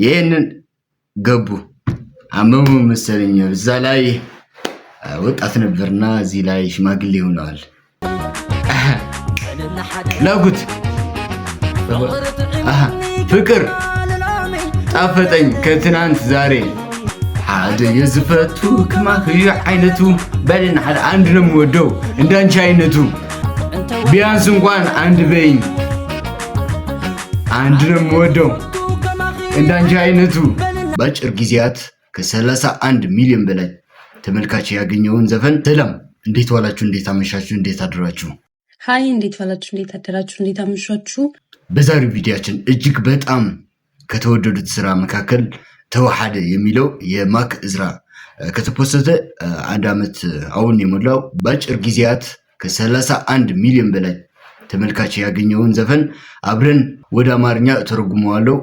ይህንን ገቡ አመሙ መሰለኝ። እዛ ላይ ወጣት ነበርና እዚህ ላይ ሽማግሌ ሆነዋል። ላኩት። ፍቅር ጣፈጠኝ ከትናንት ዛሬ፣ ሓደ የዝፈቱ ከማኽዩ ዓይነቱ በልን ሓደ። አንድ ነው የምወደው እንዳንቺ አይነቱ፣ ቢያንስ እንኳን አንድ በይኝ። አንድ ነው የምወደው እንዳንቺ አይነቱ። በአጭር ጊዜያት ከ31 ሚሊዮን በላይ ተመልካች ያገኘውን ዘፈን። ሰላም፣ እንዴት ዋላችሁ? እንዴት አመሻችሁ? እንዴት አደራችሁ? Hi፣ እንዴት ዋላችሁ? እንዴት አደራችሁ? እንዴት አመሻችሁ? በዛሬው ቪዲዮአችን እጅግ በጣም ከተወደዱት ስራ መካከል ተዋሓደ የሚለው የማክ እዝራ ከተፖሰተ አንድ ዓመት አሁን የሞላው፣ በአጭር ጊዜያት ከ31 ሚሊዮን በላይ ተመልካች ያገኘውን ዘፈን አብረን ወደ አማርኛ ተረጉመዋለሁ።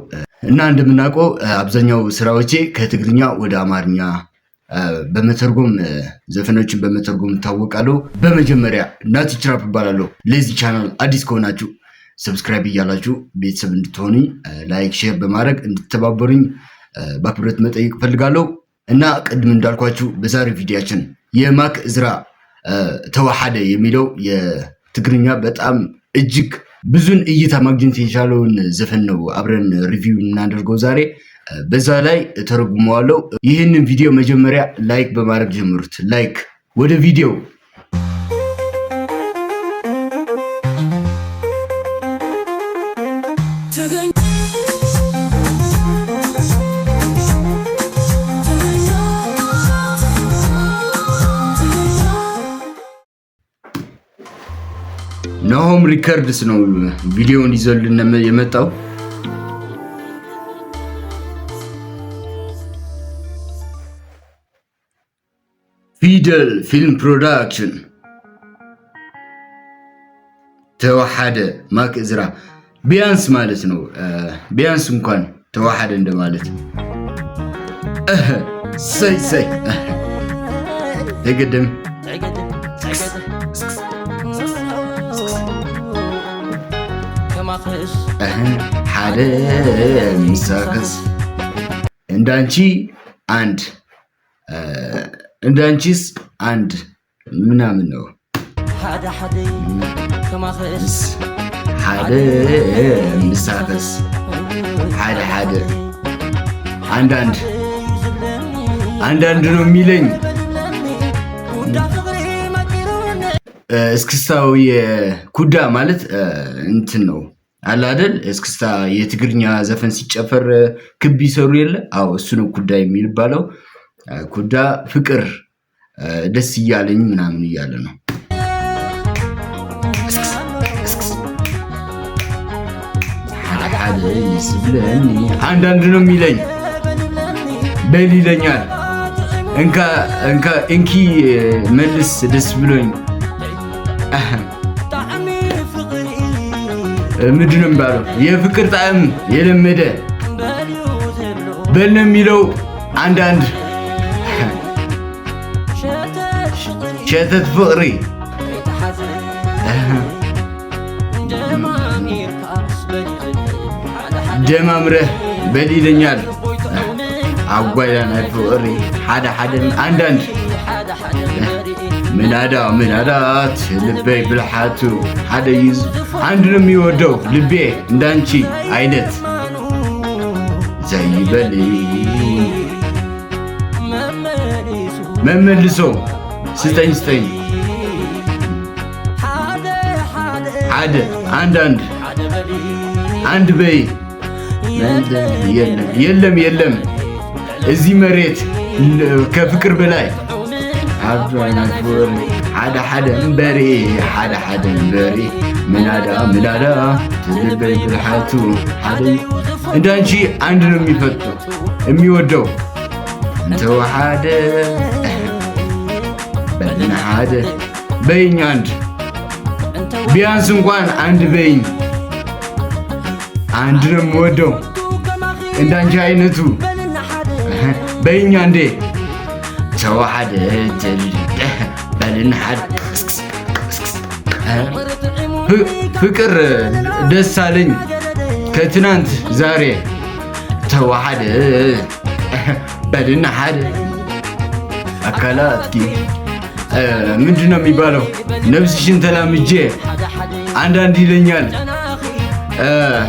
እና እንደምናውቀው አብዛኛው ስራዎቼ ከትግርኛ ወደ አማርኛ በመተርጎም፣ ዘፈኖችን በመተርጎም እታወቃለሁ። በመጀመሪያ ናቲ ትራፕ እባላለሁ። ለዚህ ቻናል አዲስ ከሆናችሁ subscribe እያላችሁ ቤተሰብ እንድትሆኑኝ፣ like፣ share በማድረግ እንድትተባበሩኝ በአክብሮት መጠየቅ እፈልጋለሁ። እና ቅድም እንዳልኳችሁ በዛሬው ቪዲዮአችን የማክ እዝራ ተዋሓደ የሚለው የትግርኛ በጣም እጅግ ብዙን እይታ ማግኘት የቻለውን ዘፈን ነው አብረን review የምናደርገው ዛሬ። በዛ ላይ ተረጉመዋለሁ። ይህንን ቪዲዮ መጀመሪያ like በማድረግ ጀምሩት። Like። ወደ ቪዲዮ። ናሆም Records ነው ቪዲዮውን ይዞልን የመጣው። ፊደል ፊልም Production። ተዋሓደ፣ ማክ እዝራ፣ ቢያንስ ማለት ነው። ቢያንስ እንኳን ተዋሓደ እንደማለት። ሰይ ሰይ ተገደም። ሓደ ምሳክስ እንዳንቺ አንድ፣ እንዳንቺስ አንድ ምናምን ነው። ሓደ ምሳክስ ሓደ ሓደ፣ አንዳንድ አንዳንድ ነው የሚለኝ። እስክስታው የኩዳ ማለት እንትን ነው አለ አይደል? እስክስታ የትግርኛ ዘፈን ሲጨፈር ክብ ይሰሩ የለ? አዎ፣ እሱ ነው ኩዳ የሚባለው። ኩዳ ፍቅር ደስ እያለኝ ምናምን እያለ ነው። ሓደ ዝብለኒ፣ አንዳንድ ነው የሚለኝ፣ በል ይለኛል። እንካ እንካ እንኪ መልስ ደስ ብሎኝ። ምንድን ነው የሚባለው? የፍቅር ጣዕም የለመደ በል ነው የሚለው። አንዳንድ ሸተት ፍቅሪ ደማምረህ በል ይለኛል። አጓዳና ፍቅሪ ሓደ ሓደ አንዳንድ፣ ምናዳ ምናዳት ልበይ ብልሓቱ ሓደ ይዝ፣ አንድ ነው የሚወደው ልቤ እንዳንቺ አይነት ዘይበል መመልሶ ስጠኝ ስጠኝ፣ ሓደ አንዳንድ፣ አንድ በይ፣ የለም የለም እዚህ መሬት ከፍቅር በላይ። ሓደ ሓደ እምበሪ፣ ሓደ ሓደ እምበሪ፣ ምናዳ ምናዳ ልበይ ብልሓቱ ሓደ፣ እንዳንቺ አንድ ነው የሚፈቱ የሚወደው። እንተወሓደ በልና ሓደ በይኝ፣ አንድ ቢያንስ እንኳን አንድ በይኝ። አንድ ነው የምወደው እንዳንቺ አይነቱ በይኝ አንዴ። ተዋሓደ በልን ሓደ ፍቅር ደስ አለኝ ከትናንት ዛሬ። እንተዋሓደ በልና ሓደ ኣካላትኪ ምንድን ነው የሚባለው? ነፍስሽን ተላምጄ አንዳንድ ይለኛል።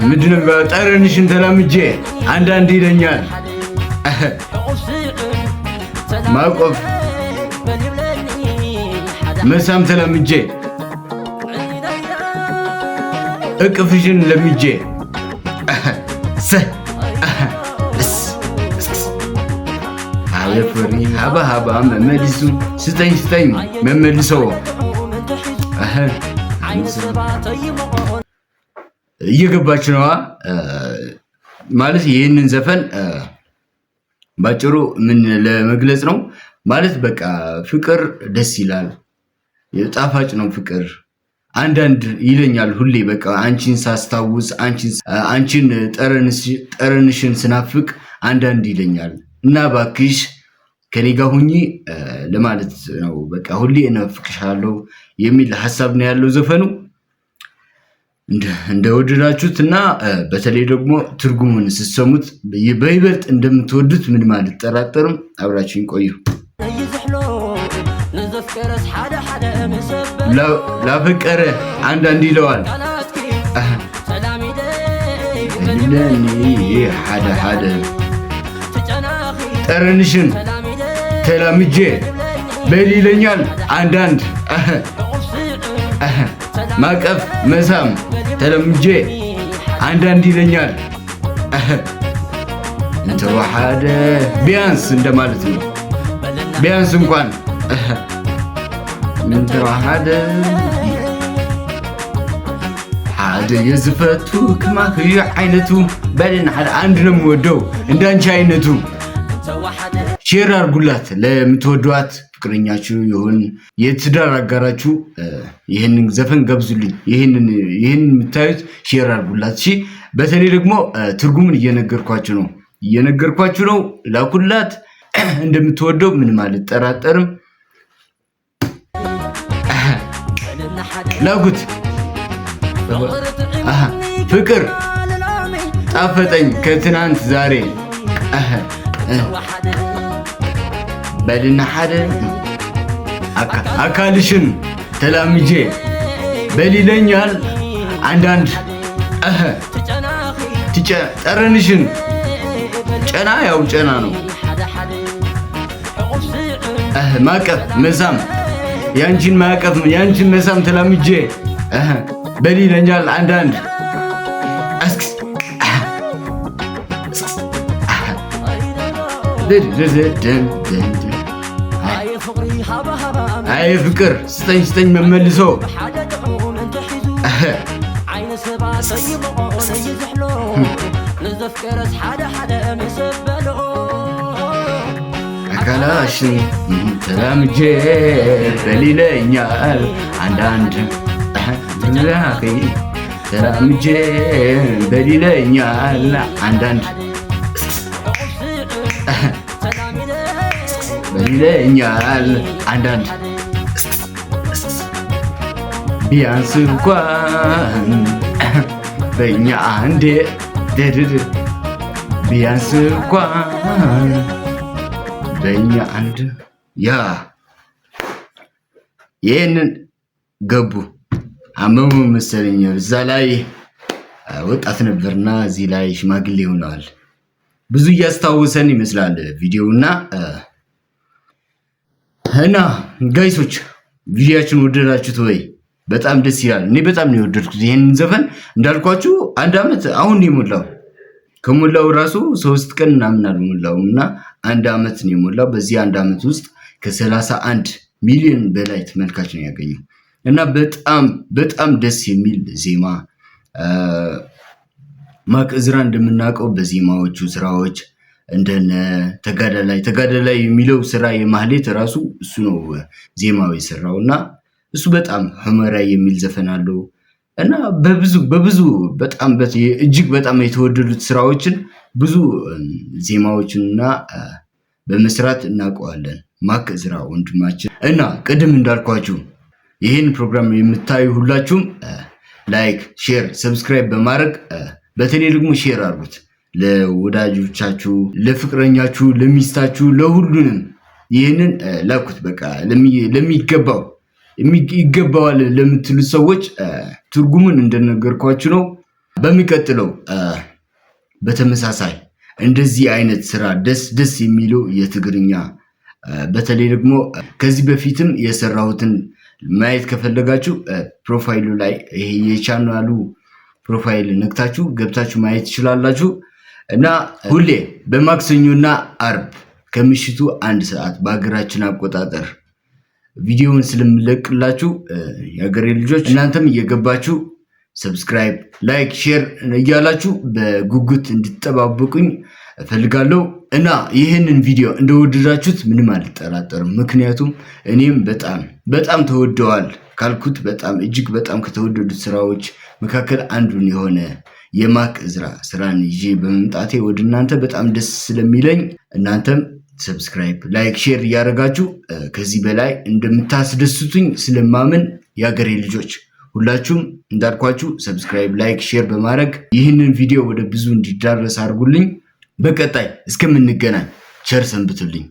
ምንድን ነው የሚባለው? ጠረንሽን ተላምጄ አንዳንድ ይለኛል። ማቆፍ መሳም ተላምጄ እቅፍሽን ለምጄ ፍሪ ሃባ ሃባ መመሊሱ ስጠኝ ስጠኝ መመልሶ እየገባች ነዋ። ማለት ይህንን ዘፈን ባጭሩ ምን ለመግለጽ ነው ማለት በቃ ፍቅር ደስ ይላል፣ ጣፋጭ ነው ፍቅር። አንዳንድ ይለኛል ሁሌ በቃ አንቺን ሳስታውስ አንቺን ጠረንሽን ስናፍቅ አንዳንድ ይለኛል እና እባክሽ ከኔ ጋር ሁኚ ለማለት ነው። በቃ ሁሌ እናፍቅሻለሁ የሚል ሀሳብ ነው ያለው ዘፈኑ። እንደወደዳችሁት እና በተለይ ደግሞ ትርጉሙን ስትሰሙት በይበልጥ እንደምትወዱት ምንም አልጠራጠርም። አብራችሁኝ ቆዩ። ላፈቀረ አንዳንድ ይለዋል ሓደ ሓደ ጠረንሽን ተላምጄ በል ይለኛል አንዳንድ ማቀፍ መሳም ተለምጄ አንዳንድ ይለኛል እንተዋሓደ ቢያንስ እንደማለት ነው። ቢያንስ እንኳን እንተዋሓደ ሓደ የዝፈቱ ክማክዩ ዓይነቱ በልን ሓደ አንድ ነው የምወደው እንዳንቺ አይነቱ። Share አድርጉላት ለምትወዷት ፍቅረኛችሁ ይሁን የትዳር አጋራችሁ ይህንን ዘፈን ገብዙልኝ። ይህንን የምታዩት share አድርጉላት። እሺ፣ በተለይ ደግሞ ትርጉሙን እየነገርኳችሁ ነው። ላኩላት። እንደምትወደው ምንም አልጠራጠርም። ላኩት። ፍቅር ጣፈጠኝ ከትናንት ዛሬ በልና ሓደ አካልሽን ተላምጄ በሊለኛል አንዳንድ ጠረንሽን ጨና ያው ጨና ነው። ማቀፍ መሳም ያንቺን ማቀፍ ያንቺን መሳም ተላምጄ በሊለኛል አንዳንድ አይ ፍቅር ስጠኝ ስጠኝ መመልሶ አካላሽን ተላምጄ በሊለኛል አንዳንድ ተላምጄ በሊለኛል አንዳንድ ይለኛል አንዳንድ ቢያንስ እንኳን በእኛ አንዴ ድድድ ቢያንስ እንኳን በእኛ አንድ ያ ይህንን ገቡ አመሙ መሰለኝ። እዛ ላይ ወጣት ነበርና እዚህ ላይ ሽማግሌ ሆነዋል። ብዙ እያስታወሰን ይመስላል ቪዲዮና እና guys ኦች ቪዲዮችን ወደዳችሁት ወይ? በጣም ደስ ይላል። እኔ በጣም ነው የወደድኩት ይሄንን ዘፈን። እንዳልኳችሁ አንድ አመት አሁን ነው የሞላው። ከሞላው ራሱ 3 ቀን ምናምን አልሞላውም እና አንድ አመት ነው የሞላው። በዚህ አንድ አመት ውስጥ ከ31 ሚሊዮን በላይ ተመልካች ነው ያገኘው እና በጣም በጣም ደስ የሚል ዜማ። ማክ እዝራ እንደምናውቀው በዜማዎቹ ስራዎች እንደነ ተጋዳላይ ተጋዳላይ የሚለው ስራ የማህሌት ራሱ እሱ ነው ዜማው የሰራው እና እሱ በጣም ሑመራ የሚል ዘፈን አለው እና በብዙ በብዙ በጣም እጅግ በጣም የተወደዱት ስራዎችን ብዙ ዜማዎችንና በመስራት እናውቀዋለን። ማክ እዝራ ወንድማችን እና ቅድም እንዳልኳችሁ ይህን ፕሮግራም የምታዩ ሁላችሁም like፣ share፣ subscribe በማድረግ በተለይ ደግሞ share አድርጉት። ለወዳጆቻችሁ፣ ለፍቅረኛችሁ፣ ለሚስታችሁ፣ ለሁሉንም ይህንን ላኩት። በቃ ለሚገባው ይገባዋል ለምትሉት ሰዎች ትርጉሙን እንደነገርኳችሁ ነው። በሚቀጥለው በተመሳሳይ እንደዚህ አይነት ስራ ደስ ደስ የሚለው የትግርኛ፣ በተለይ ደግሞ ከዚህ በፊትም የሰራሁትን ማየት ከፈለጋችሁ profile ኡ ላይ ይሄ የቻናሉ profile ነክታችሁ ገብታችሁ ማየት ትችላላችሁ። እና ሁሌ በማክሰኞና አርብ ከምሽቱ 1 ሰዓት በሀገራችን አቆጣጠር ቪዲዮውን ስለምለቅላችሁ የሀገሬ ልጆች እናንተም እየገባችሁ subscribe፣ like፣ share እያላችሁ በጉጉት እንድትጠባበቁኝ እፈልጋለሁ። እና ይህንን ቪዲዮ እንደወደዳችሁት ምንም አልጠራጠርም። ምክንያቱም እኔም በጣም በጣም ተወደዋል ካልኩት በጣም እጅግ በጣም ከተወደዱት ስራዎች መካከል አንዱን የሆነ የማክ እዝራ ስራን ይዤ በመምጣቴ ወደ እናንተ በጣም ደስ ስለሚለኝ እናንተም subscribe፣ like፣ share እያደረጋችሁ ከዚህ በላይ እንደምታስደስቱኝ ስለማምን የሀገሬ ልጆች ሁላችሁም እንዳልኳችሁ subscribe፣ like፣ share በማድረግ ይህንን ቪዲዮ ወደ ብዙ እንዲዳረስ አድርጉልኝ። በቀጣይ እስከምንገናኝ ቸር ሰንብቱልኝ።